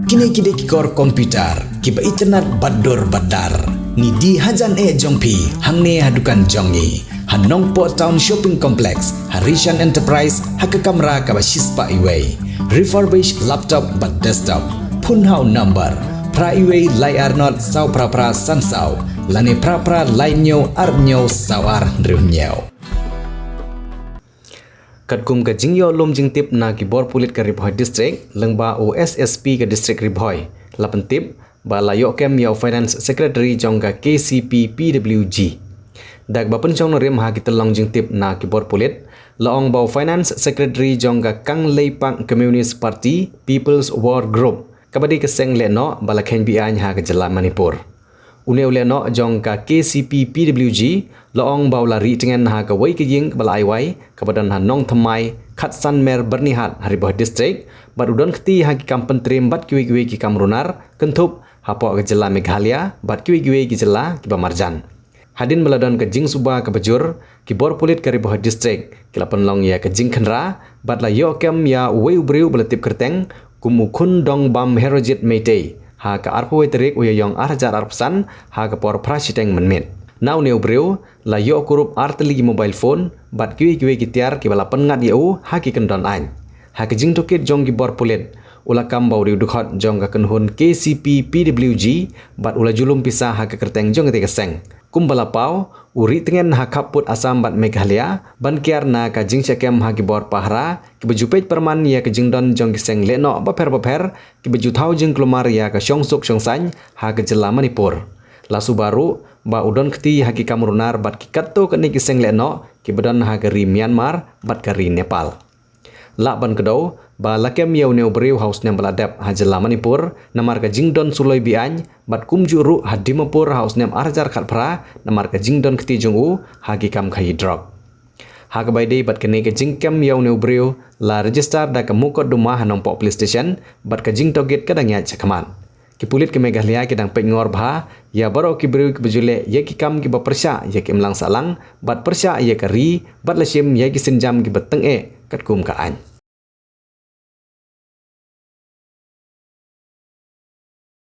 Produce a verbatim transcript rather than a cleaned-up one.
Kine ki dei ki kor computer kiba itynnad bad dur bad dar. Ngi die hajan eh jong phi hangne ha dukan jong ngi ha Nongpoh Town Shopping Complex, ha Rishan Enterprise, ha ka kamra kaba shispah iwei. Refurbished laptop bad desktop. Phone ha u number phra iwei lai ar not saw phra phra san saw lane phra phra lai hynñiew ar hynñiew saw ar hynriew hynñiew. Katkum ka jingïoh lum jingtip na ki bor pulit ka Ri Bhoi District, lyngba u S S P ka District Ri Bhoi, la pyntip ba la ïoh kem ïa u Finance Secretary jong ka K C P P W G. Da kaba pynshong nongrim ha ki tyllong jingtip na ki bor pulit, la ong ba u Finance Secretary jong ka Kangleipak Communist Party People's War Group, kaba dei ka seng lehnoh ba la kheiñ be-aiñ ha ka jylla Manipur. Une u lehnoh jong ka K C P P W G la ong ba u la rieh tngen ha kawei ka ïing kaba la ai wai kaba don ha Nongthymmai, Khatsan Mer Byrnihat, ha Ri Bhoi District, bad u don kti ha ki kam pyntriem bad kiwei kiwei ki kam runar, kynthup hapoh ka jylla Meghalaya bad kiwei kiwei ki jylla kiba marjan. Hadien ba la don ka jingsuba kaba jur, ki bor pulit ka Ri Bhoi District ki la pynlong ïa ka jingkhynra bad la ïoh kem ïa uwei u briew ba la tip kyrteng kum u Khundongbam Herojit Meitei ha ka arphew wei tarik u Ïaïong ar hajar arphew san ha ka por phra shiteng mynmiet. Na une u briew la ïoh kurup ar tylli ki mobile phone bad kiwei kiwei ki tiar kiba la pynngat ïa u ha ki kyndon aiñ. Ha ka jingtohkit jong ki bor pulit, u la kam ba u dei u dkhot jong ka kynhun K C P P W G bad u la ju lum pisa ha ka kyrteng jong katei ka seng. Kumba la paw, u rieh tngen ha khappud Assam bad Meghalaya ban kiar na ka jingshah kem ha ki bor pahara kiba ju peit pyrman ïa ka jingdon jong ki seng lehnoh bapher bapher kiba ju thaw jingkulmar ïa ka shongsuk shongsaiñ ha ka jylla Manipur. La suba ruh ba u don kti ha ki kam runar bad ki katto katne ki seng lehnoh kiba don ha ka ri Myanmar bad ka ri Nepal. Lah ban kdew ba la kem ïa une u briew ha u snem ba la dep ha jylla Manipur namar ka jingdon suloi be-aiñ bad kumjuh ruh ha Dimapur ha u snem ar hajar khatphra namar ka jingdon kti jong u ha ki kam khaïi drok. Ha kaba ïadei bad kane ka jingkem ïa une u briew, la register da ka mukotduma ha Nongpoh Police Station bad ka jingtohkit ka dang ïaid shakhmat. Ki pulit ka Meghalaya ki dang peitngor bha ïa baroh ki briew kiba ju leh ïa ki kam kiba pyrshah ïa ka imlang sahlang bad pyrshah ïa ka ri bad la shim ïa ki sienjam kiba tyngeh katkum ka aiñ.